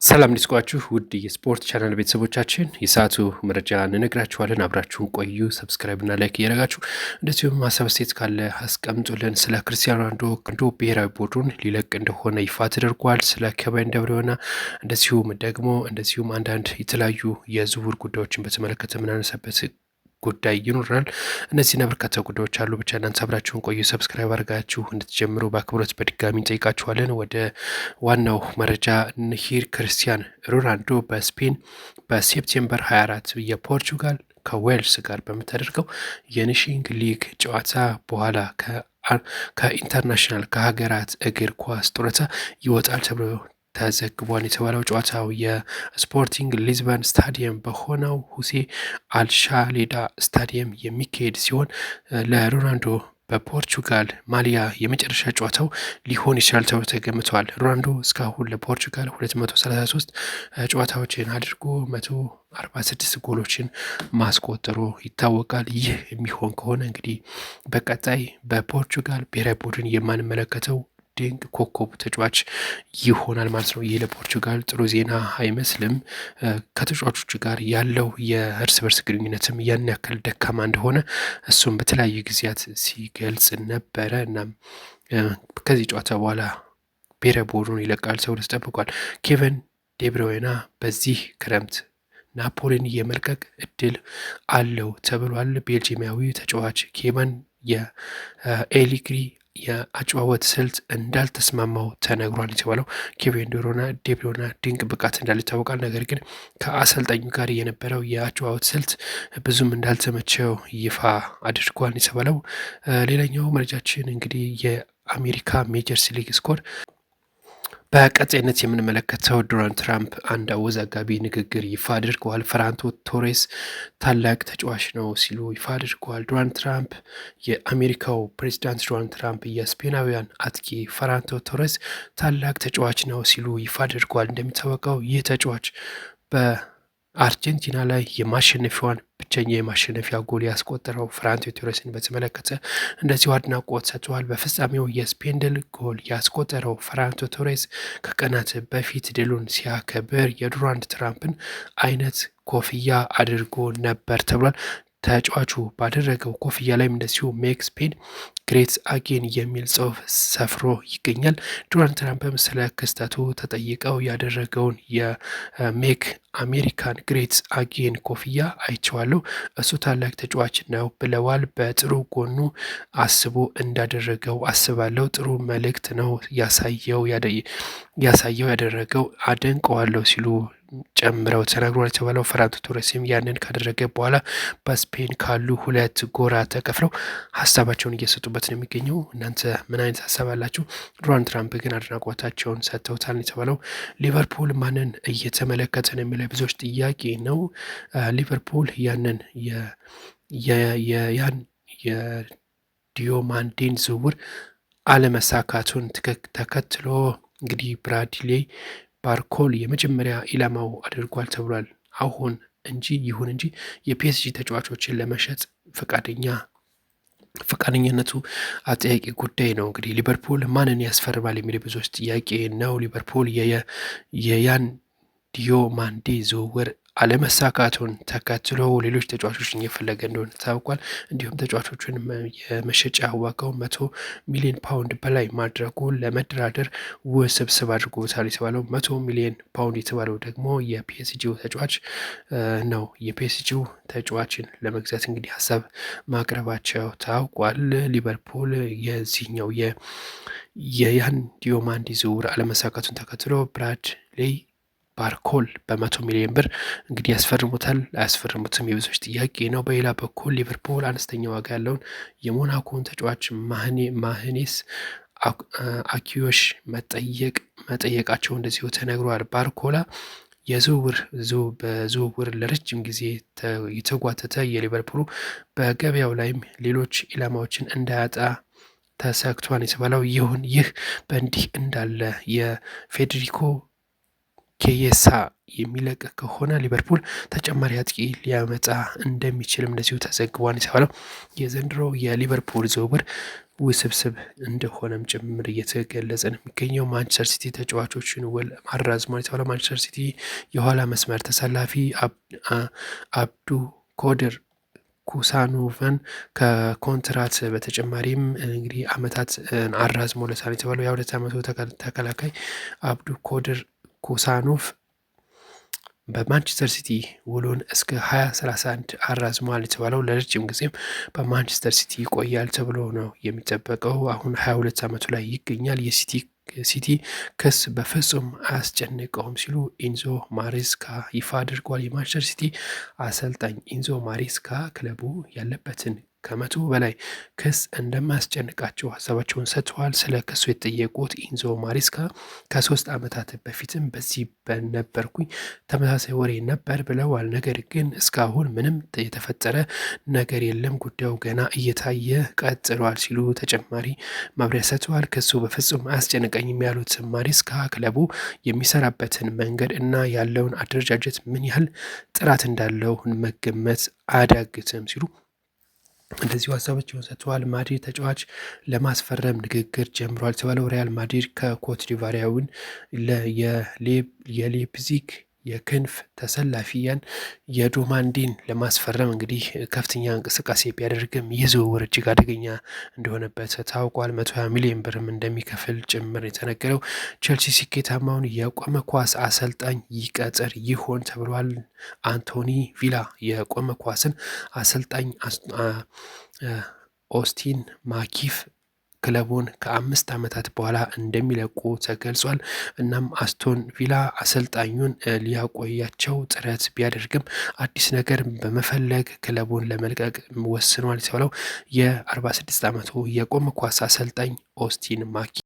ሰላም እንዴት ውድ የስፖርት ቻናል ቤተሰቦቻችን፣ የሰዓቱ መረጃ እንነግራችኋለን። አብራችሁን ቆዩ። Subscribe እና like እያደረጋችሁ እንደዚሁም ሀሳብ አስተያየት ካለ አስቀምጡልን። ስለ ክርስቲያኖ ሮናልዶ ብሔራዊ ቡድኑን ሊለቅ እንደሆነ ይፋ ተደርጓል። ስለ ኬቨን ደብሮይና እንደዚሁም ደግሞ እንደዚሁም አንዳንድ የተለያዩ የዝውውር ጉዳዮችን በተመለከተ የምናነሳበት ጉዳይ ይኖራል። እነዚህና በርካታ ጉዳዮች አሉ። ብቻ እናንተ አብራችሁን ቆዩ። Subscribe አድርጋችሁ እንድትጀምሩ በአክብሮት በድጋሚ እንጠይቃችኋለን። ወደ ዋናው መረጃ እንሂድ። ክርስቲያን ሮናልዶ በስፔን በ September 24 የፖርቹጋል ከዌልስ ጋር በምታደርገው የ Nations League ጨዋታ በኋላ ከ international ከሀገራት እግር ኳስ ጡረታ ይወጣል ተብሎ ተዘግቧል። የተባለው ጨዋታው የስፖርቲንግ ሊዝበን ስታዲየም በሆነው ሁሴ አልሻሌዳ ስታዲየም የሚካሄድ ሲሆን ለሮናልዶ በፖርቹጋል ማሊያ የመጨረሻ ጨዋታው ሊሆን ይችላል ተብሎ ተገምቷል። ሮናልዶ እስካሁን ለፖርቹጋል 233 ጨዋታዎችን አድርጎ 146 ጎሎችን ማስቆጠሩ ይታወቃል። ይህ የሚሆን ከሆነ እንግዲህ በቀጣይ በፖርቹጋል ብሔራዊ ቡድን የማንመለከተው ድንቅ ኮከብ ተጫዋች ይሆናል ማለት ነው። ይህ ለፖርቹጋል ጥሩ ዜና አይመስልም። ከተጫዋቾቹ ጋር ያለው የእርስ በርስ ግንኙነትም ያን ያክል ደካማ እንደሆነ እሱም በተለያዩ ጊዜያት ሲገልጽ ነበረ። እናም ከዚህ ጨዋታ በኋላ ብሔራዊ ቡድኑን ይለቃል ተብሎ ተጠብቋል። ኬቨን ዴብሮይና በዚህ ክረምት ናፖሊን የመልቀቅ እድል አለው ተብሏል። ቤልጂየማዊ ተጫዋች ኬቨን የኤሊግሪ የአጨዋወት ስልት እንዳልተስማማው ተነግሯል። የተባለው ኬቪን ዴብሮይና ድንቅ ብቃት እንዳለ ይታወቃል። ነገር ግን ከአሰልጣኙ ጋር የነበረው የአጨዋወት ስልት ብዙም እንዳልተመቸው ይፋ አድርጓል የተባለው ሌላኛው መረጃችን እንግዲህ የአሜሪካ Major League Soccer በቀጣይነት የምንመለከተው ዶናልድ ትራምፕ አንድ አወዛጋቢ ንግግር ይፋ አድርገዋል። ፈራንቶ ቶሬስ ታላቅ ተጫዋች ነው ሲሉ ይፋ አድርገዋል። ዶናልድ ትራምፕ የአሜሪካው ፕሬዚዳንት ዶናልድ ትራምፕ የስፔናውያን አጥቂ ፈራንቶ ቶሬስ ታላቅ ተጫዋች ነው ሲሉ ይፋ አድርገዋል። እንደሚታወቀው ይህ ተጫዋች በአርጀንቲና ላይ የማሸነፊያዋን ብቸኛ የማሸነፊያ ጎል ያስቆጠረው ፍራንቶ ቶሬስን በተመለከተ እንደዚሁ አድናቆት ሰጥተዋል። በፍጻሜው የስፔን ድል ጎል ያስቆጠረው ፍራንቶ ቶሬስ ከቀናት በፊት ድሉን ሲያከብር የዶናልድ ትራምፕን አይነት ኮፍያ አድርጎ ነበር ተብሏል። ተጫዋቹ ባደረገው ኮፍያ ላይም እንደዚሁ "Make Spain Great Again" የሚል ጽሑፍ ሰፍሮ ይገኛል። ዶናልድ ትራምፕም ስለ ክስተቱ ተጠይቀው ያደረገውን የ "Make American Great Again" ኮፍያ አይቼዋለሁ፣ እሱ ታላቅ ተጫዋች ነው ብለዋል። በጥሩ ጎኑ አስቦ እንዳደረገው አስባለሁ። ጥሩ መልእክት ነው ያሳየው ያደረገው፣ አደንቀዋለሁ ሲሉ ጨምረው ተናግሯል። የተባለው ፈራንቶ ቶሬስም ያንን ካደረገ በኋላ በስፔን ካሉ ሁለት ጎራ ተከፍለው ሀሳባቸውን እየሰጡበት ነው የሚገኘው። እናንተ ምን አይነት ሀሳብ አላችሁ? ዶናልድ ትራምፕ ግን አድናቆታቸውን ሰጥተውታል የተባለው ሊቨርፑል ማንን እየተመለከተ ነው የሚለው ብዙዎች ጥያቄ ነው። ሊቨርፑል ያንን ያን የዲዮማንዴን ዝውውር አለመሳካቱን ተከትሎ እንግዲህ ብራድሌ ባርኮል የመጀመሪያ ኢላማው አድርጓል ተብሏል። አሁን እንጂ ይሁን እንጂ የፒኤስጂ ተጫዋቾችን ለመሸጥ ፈቃደኝነቱ አጠያቂ ጉዳይ ነው። እንግዲህ ሊቨርፑል ማንን ያስፈርማል የሚል ብዙዎች ጥያቄ ነው። ሊቨርፑል የያን ዲዮማንዴ ዝውውር አለመሳካቱን ተከትሎ ሌሎች ተጫዋቾችን እየፈለገ እንደሆነ ታውቋል። እንዲሁም ተጫዋቾችን የመሸጫ ዋጋው 100 ሚሊዮን ፓውንድ በላይ ማድረጉ ለመደራደር ውስብስብ አድርጎታል የተባለው 100 ሚሊዮን ፓውንድ የተባለው ደግሞ የፒኤስጂው ተጫዋች ነው። የፒኤስጂው ተጫዋችን ለመግዛት እንግዲህ ሀሳብ ማቅረባቸው ታውቋል። ሊቨርፑል የዚህኛው የያን ዲዮማንዲ ዝውውር አለመሳካቱን ተከትሎ ብራድሌይ ባርኮል በ100 ሚሊዮን ብር እንግዲህ ያስፈርሙታል አያስፈርሙትም የብዙዎች ጥያቄ ነው። በሌላ በኩል ሊቨርፑል አነስተኛ ዋጋ ያለውን የሞናኮን ተጫዋች ማህኔስ አኪዮሽ መጠየቃቸው እንደዚሁ ተነግሯል። ባርኮላ የዝውውር በዝውውር ለረጅም ጊዜ የተጓተተ የሊቨርፑሉ በገበያው ላይም ሌሎች ኢላማዎችን እንዳያጣ ተሰግቷል የተባለው ይሁን ይህ በእንዲህ እንዳለ የፌዴሪኮ ኬየሳ የሚለቅ ከሆነ ሊቨርፑል ተጨማሪ አጥቂ ሊያመጣ እንደሚችልም እንደዚሁ ተዘግቧል የተባለው የዘንድሮ የሊቨርፑል ዝውውር ውስብስብ እንደሆነም ጭምር እየተገለጸ ነው የሚገኘው። ማንቸስተር ሲቲ ተጫዋቾችን ውል አራዝሟል የተባለው ማንቸስተር ሲቲ የኋላ መስመር ተሰላፊ አብዱ ኮድር ኩሳኖቭን ከኮንትራት በተጨማሪም እንግዲህ አመታት አራዝሞለታል የተባለው የ2 ዓመቱ ተከላካይ አብዱ ኮድር ኩሳኖቭ በማንቸስተር ሲቲ ውሉን እስከ 2031 አራዝሟል የተባለው ለረጅም ጊዜም በማንቸስተር ሲቲ ይቆያል ተብሎ ነው የሚጠበቀው። አሁን 22 ዓመቱ ላይ ይገኛል። የሲቲ ክስ በፍጹም አያስጨንቀውም ሲሉ ኢንዞ ማሬስካ ይፋ አድርጓል። የማንቸስተር ሲቲ አሰልጣኝ ኢንዞ ማሬስካ ክለቡ ያለበትን ከ100 በላይ ክስ እንደማያስጨንቃቸው ሀሳባቸውን ሰጥተዋል። ስለ ክሱ የተጠየቁት ኢንዞ ማሬስካ ከ3 ዓመታት በፊትም በዚህ በነበርኩኝ ተመሳሳይ ወሬ ነበር ብለዋል። ነገር ግን እስካሁን ምንም የተፈጠረ ነገር የለም፣ ጉዳዩ ገና እየታየ ቀጥሏል ሲሉ ተጨማሪ ማብራሪያ ሰጥተዋል። ክሱ በፍጹም አያስጨንቀኝም ያሉት ማሬስካ ክለቡ የሚሰራበትን መንገድ እና ያለውን አደረጃጀት ምን ያህል ጥራት እንዳለው መገመት አያዳግትም ሲሉ እንደዚሁ ሀሳባቸውን ሰጥተዋል። ማድሪድ ተጫዋች ለማስፈረም ንግግር ጀምሯል የተባለው ሪያል ማድሪድ ከኮትዲቫሪያውን የሌፕዚግ የክንፍ ተሰላፊያን የዶማንዲን ለማስፈረም እንግዲህ ከፍተኛ እንቅስቃሴ ቢያደርግም ይህ ዝውውር እጅግ አደገኛ እንደሆነበት ታውቋል። 120 ሚሊዮን ብርም እንደሚከፍል ጭምር የተነገረው። ቼልሲ ስኬታማውን የቆመ ኳስ አሰልጣኝ ይቀጥር ይሆን ተብሏል። አንቶኒ ቪላ የቆመ ኳስን አሰልጣኝ ኦስቲን ማኪፍ ክለቡን ከ5 ዓመታት በኋላ እንደሚለቁ ተገልጿል። እናም አስቶን ቪላ አሰልጣኙን ሊያቆያቸው ጥረት ቢያደርግም አዲስ ነገር በመፈለግ ክለቡን ለመልቀቅ ወስኗል የተባለው የ46 ዓመቱ የቆመ ኳስ አሰልጣኝ ኦስቲን ማኪ